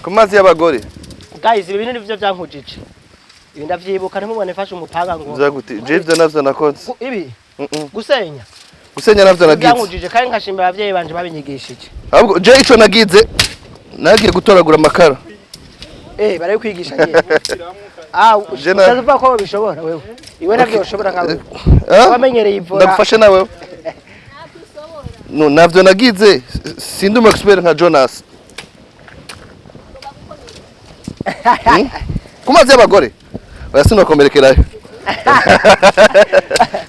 Ku mazi y'abagore. Guys, ibi bintu nivyo vyankujije. Ibi ndavyibuka, ntimubone mfashe umupanga ngo Vyaguti je ivyo navyo nakoze. Ibi Mm-mm. gusenya. Gusenya navyo nagize. Vyankujije kandi nkashimira abavyeyi banje babinyigishije. Ahubwo je ico nagize, nagiye gutoragura amakara. Barabikwigisha nyene. Ah, Je na- utavuga ko bishobora wewe. Iwe navyo ushobora nkawe. Ah? Wamenyereye ivora. Ndagufashe nawe. No, navyo nagize, sindi umu expert nka Jonas. Ku mazi y'abagore oya, sinokomerekerayo.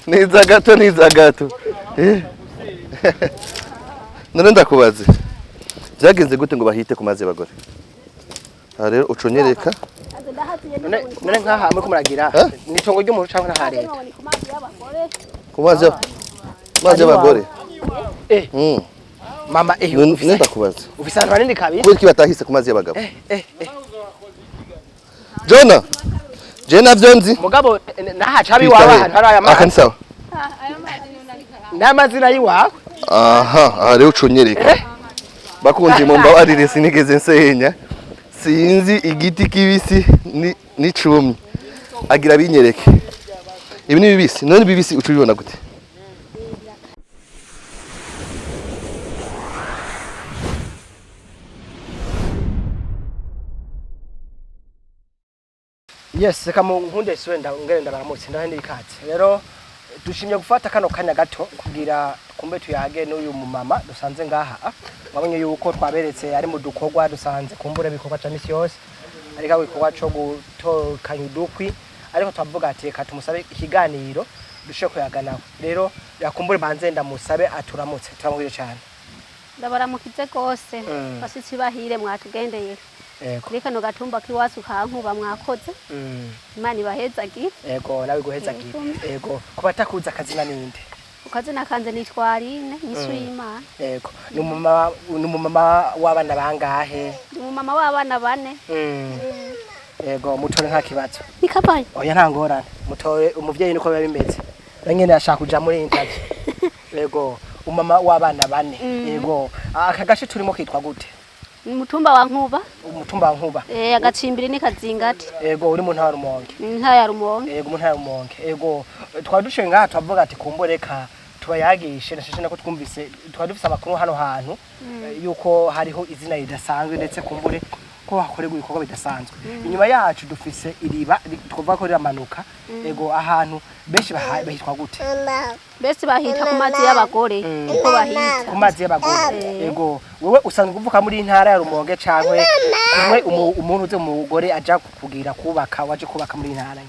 Niza gato, niza gato. None ndakubaze, vyagenze gute ngo bahite ku mazi y'abagore? Aha rero uconyereka. None nkaha muriko muragira Eh? ni itongo ry'umuntu canke n'aha leta? Ku mazi mazi y'abagore. Mama, None ufise ndakubaze, ufise ahantu hanini kabisa. kubera iki batahise ku mazi y'abagabo? Eh. Jona, je navyo nzi. Mugabo naha cabi iwawe ahantu hari aya Aka ni mazi. sawa. N'amazina y'iwawe. Aha, aha rero uconyereka. Bakunzi, mumbabarire, sinigeze nsenya, sinzi igiti kibisi n'icumye. Agira binyereke. Ibi ni bibisi. None bibisi uca ubibona gute? Yes, reka mu nkunde siwe ngere ndabaramutse, ndahe n'ikaze. Rero dushimye gufata kano kanya gato kugira kumbe tuyage n'uyu mumama dusanze ngaha. Mwabonye yuko twaberetse ari mu dukorwa dusanze, kumbure bikorwa ca misi yose, ariko aho igikorwa co gutokanya udukwi, ariko twavuga ati reka tumusabe ikiganiro dushobore kuyaga nawe. Rero yakumbure banze ndamusabe aturamutse. Turamubwire cyane. Ndabaramukize rwose. Bashitsi bahire, mwatugendeye kuri kano gatumba k'iwacu ka Nkuba, mwakoze. Imana ibahezagire. Ego, nawe guhezagira. Ego, kuba atakuza, akazina ninde? Ukazina kanje nitwa Aline Nyisu y'Imana. Ego, ni umumama w'abana bangahe? Ndi umumama w'abana bane. Ego, mutore nta kibazo. Nikabaye. Oya, nta ngorane, mutore. Umuvyeyi niko biba bimeze, na nyene ashaka kuja muri interview. Ego, umama w'abana bane. Ego, aka gace turimo kitwa gute? Ni umutumba wa Nkuba. Umutumba wa Nkuba. Agacimbiri ni Kazingati. Ego, uri mu ntara Rumonge? Ni intara ya Rumonge. Ego, mu ntara ya Rumonge. Ego, twari duciye ngaha, twavuga ati kumboreka tubayagishe nashashe nako twumvise, twari dufise amakuru hano hantu yuko hariho izina ridasanzwe, ndetse kumbure ko hakorerwa ibikorwa bidasanzwe. Inyuma yacu dufise iriba twavuga ko riramanuka. Ego, ahantu benshi bahitwa gute? Mbese bahita ku mazi y'abagore, uko bahita. Ku mazi y'abagore. Ego, wewe usanzwe uvuka muri intara ya Rumonge, cankwe kumwe umuntu uze umugore aja kugira kubaka, waje kubaka muri intara?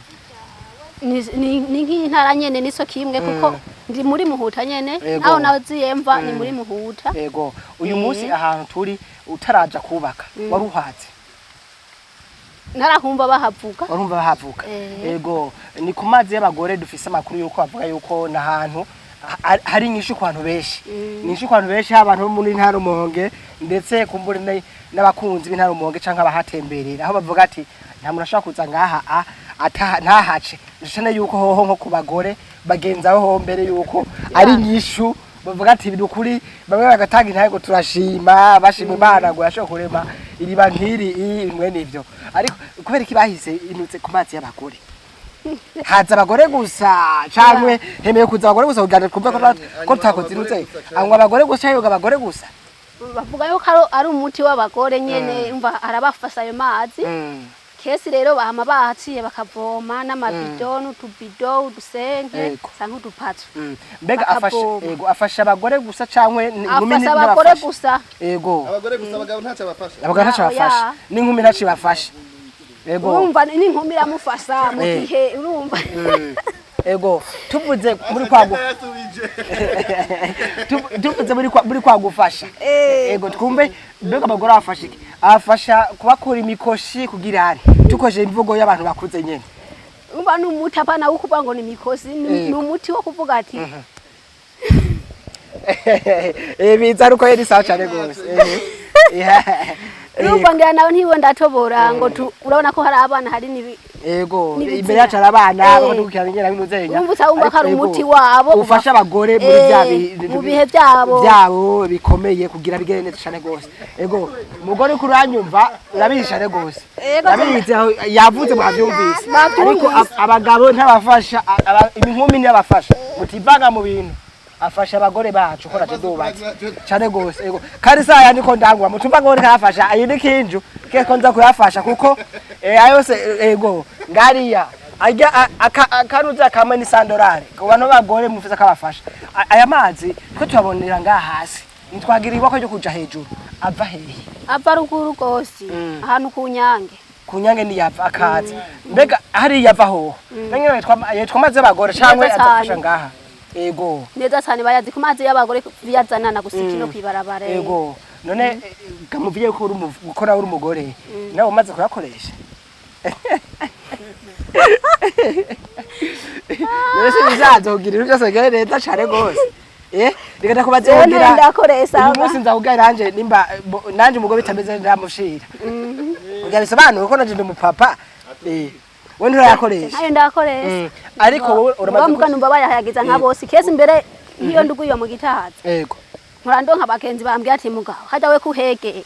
Ni nk'intara nyene, niso kimwe, kuko ndi muri Muhuta nyene. Ego. Aho nawe ziyemva ni muri Muhuta. Ego, uyu munsi ahantu turi, utaraja kubaka wari uhatse? Ntarahumva bahavuga. Warumva bahavuga? Ego, ni ku mazi y'abagore. Dufise amakuru yuko bavuga yuko n'ahantu hari inyishu ku bantu benshi, ni inyishu ku bantu benshi, haba abantu bo muri ntara Rumonge, ndetse kumbura n'abakunzi b'intara Rumonge canke abahatemberera, aho bavuga ati nta muntu ashobora kuza ngaha ntahace. Dushane yuko hoho nko ku bagore bagenzaho ho mbere yuko ari inyishu, bavuga ati ni ukuri, bamwe bagatanga intahe ngo turashima, bashima Imana ngo yashobora kurema iriba nk'iri mwene ivyo. Ariko kubera iki bahise inutse ku mazi y'abagore? Haza abagore gusa, canke hemeye kuza abagore gusa, kugira ngo twumve ko tutakoze inutse anywa abagore gusa, yoga abagore gusa? Bavuga yuko ari umuti w'abagore nyene, umva arabafasha ayo mazi. Kesi rero bahama bahaciye bakavoma n'amabido n'utubido, udusenge canke udupatso. Mbega afasha Bakavoma. Ego, afasha abagore gusa canke inkumi Afasha abagore ntabafasha? gusa. Ego. Abagore gusa, abagabo ntacyo bafasha. Abagore ntacyo Oya. bafasha, n'inkumi ntacyo bafasha. Ego. Urumva n'inkumi iramufasha mu gihe urumva. Ego, tuvuze muri kwagu tuvuze muri kwa gufasha. Ego, twumve mbega abagore afasha iki? Afasha kubakura imikoshi, kugira hari tukoresheje imvugo y'abantu bakuze nyene. Urumva ni umuti, apana wo kuvuga ngo ni imikosi, ni umuti wo kuvuga ati Biza ariko yari sawa cyane gose. Urumva ngira nawe ntiwe ndatobora ngo urabona ko hari abana hari Ego, N'ibizira. imbere yacu hari abana bakadukira ingena binuzenya. Urumva utawumva ko ari umuti wabo. Ufasha abagore muri bya mu bihe byabo. Byabo bikomeye kugira bigere neza cyane gose. Ego, umugore uko uranyumva urabizi cyane gose. Ego, Urabizi aho yavuze mwabyumvise. Babyumvise. Ariko abagabo ntabafasha, inkumi ntibafasha. Mutivanga mu bintu. Afasha abagore bacu ko naje ndubatse cyane gose. Ego, kandi saya niko ndangwa mutumva ngo ntafasha ayi ni kinju keko nza kuyafasha kuko ayo se ego ngariya ajya akaruza kamwe ni sandorare ku bantu b'abagore mufise akabafasha. Aya mazi twe tuyabonera ngaha hasi, ntitwagira ibako ryo kuja hejuru. Ava hehe? Ava ruguru rwose, ahantu ku nyange. Ku nyange niyava akaza. Mbega hariya ava hoho nanyene yitwa amazi y'abagore cangwe Neza azafasha cane. ngaha? Ego. Neza cyane, bayazi ku mazi y'abagore biyazanana gusa ikino kwibarabara. Ego, none kamuviye ko uri gukora uri umugore nawe umaze kuyakoresha, none se bizaza kugira ibintu byose bigere neza cane gose? Reka ndakubaze. Jewe Kugira ndakoresha. Uyu munsi nzakubwira nanje nimba nanje umugore bitameze ndamushira kugira bisobanure ko nanje ndi umupapa. We nturayakoresha? Ntayo ndakoresha. Ariko wowe uramaze Muga numva bayahayagiza nka bose kesi mbere nk'iyo nduguye mu gitahaza. Nkora ndonka abagenzi bambwiye ati: "Mugabo hajya we kuhegeye,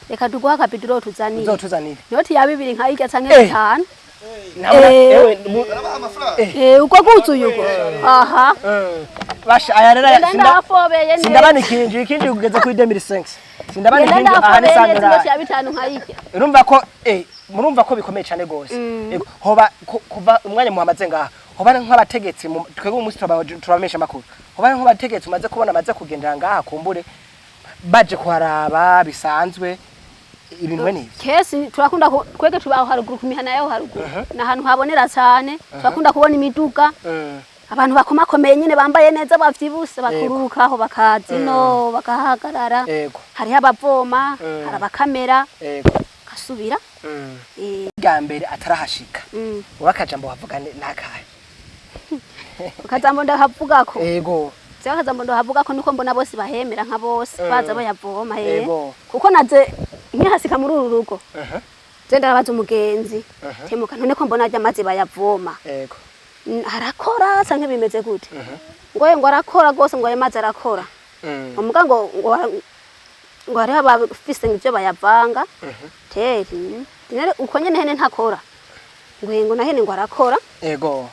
reka tuguhe akabiduro tuzanire." Uzotuzanire. Inoti ya bibiri nkayirya canke bitanu. Ntabona ewe Barabaha amafaranga. Uko guzuye uko aha. Basha aya rero Ngenda ndafobeye neza. Sindabana ikinju, ikinju kugeza kuri 2005 sindabana Ngenda ikinju aha ni ndafobeye neza inoti sandorari. ya bitanu nkayirya. Urumva ko murumva ko bikomeye cyane gose. Ego, hoba kuva umwanya muhamaze ngaha, hoba nk'abategetsi twebwe umunsi turabamesha amakuru, hoba nk'abategetsi umaze kubona amaze kugendera ngaha, kumbure baje kuharaba bisanzwe ibintu bene ivyo? Kesi turakunda twege tubaho haruguru ku mihana yaho haruguru, ni ahantu habonera cyane, turakunda kubona imiduga, abantu bakomakomeye nyine bambaye neza bavyibuse bakururukaho bakaza ino bakahagarara. Hariho abavoma, hari abakamera, gasubira. Bwa mbere atarahashika, urakajambo wavuga nakahe? Akajambo ndahavugako? Jewe akajambo ndahavugako nuko mbona bose bahemera nka bose baza bayavoma. Kuko naje nkihasika muri uru rugo, je ndabaza umugenzi: "Temuka, none ko mbona arya amazi bayavoma, arakora canke bimeze gute?" Ngo arakora rwose, ngo ayo mazi arakora. Umuga ngo hariho abafise ivyo bayavanga teri nere uko nyene hene ntakora, ngo nahene ngo arakora. Ego,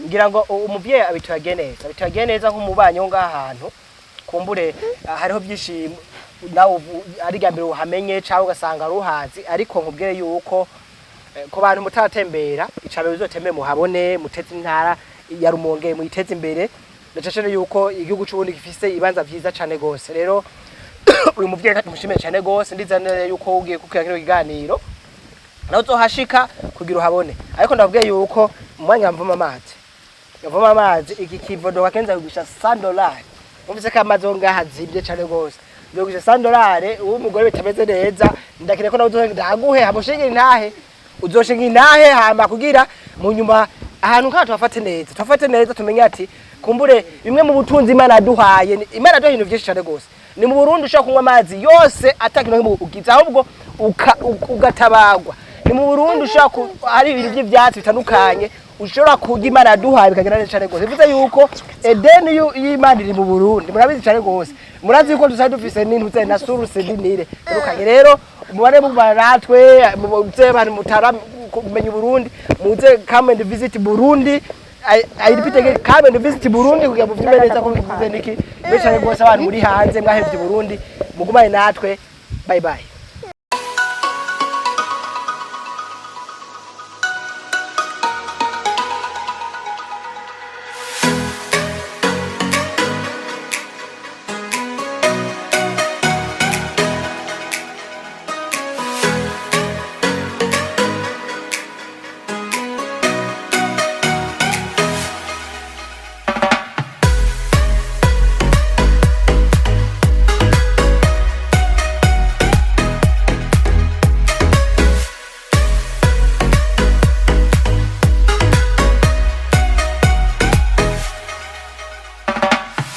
ngira ngo umuvyeyi abitwagiye neza, abitwagiye neza nk'umubanyi wo ngaha hantu. Kumbure hariho byinshi nawe ari irya mbere uhamenye cyangwa ugasanga ruhazi, ariko nkubwire yuko ku bantu mutaratembera, icambere uzotembere muhabone, muteze intara ya Rumonge muyiteze imbere, ndacecene yuko igihugu c'Uburundi gifise ibibanza vyiza cane gose. Rero uyu muvyeyi tumushimiye cane gose, ndizera neza yuko ugiye kukwira kino kiganiro nawe uzohashika kugira uhabone. Ariko ndabwiye yuko mu mwanya mvoma amazi, mvoma amazi, iki kivodo kenza kugurisha $100. Numvise ko amazi yo ngaha azimvye cane gose, ndogurisha $100. Uwo umugore bitameze neza, ndakire ko nawe ndaguhe hamushingira intahe, uzoshinga intahe hama kugira mu nyuma ahantu nkaha tuhafate neza, tuhafate neza, tumenye ati kumbure bimwe mu butunzi Imana yaduhaye. Imana yaduhaye ibintu vyinshi cane gose. Ni mu Burundi ushobora kunywa amazi yose atakintu kimwe ugize, ahubwo ugatabagwa. Ni mu Burundi ushobora hari ibintu by'ivyatsi bitandukanye ushobora kurya Imana yaduhaye bikagenda neza cane gose. Bivuze yuko Edeni y'Imana iri mu Burundi, murabizi cane gose. Murazi yuko dusanzwe dufise n'intuze na source du Nil bitandukanye. Rero mubare mubana natwe, muze abantu mutara kumenya Burundi, muze come and visit Burundi. I repeat again, come and visit Burundi kugira ngo muvyumve neza ko bivuze niki. Benshi cane gose abantu muri hanze mwahevye Burundi, mugumane natwe. Bye bye.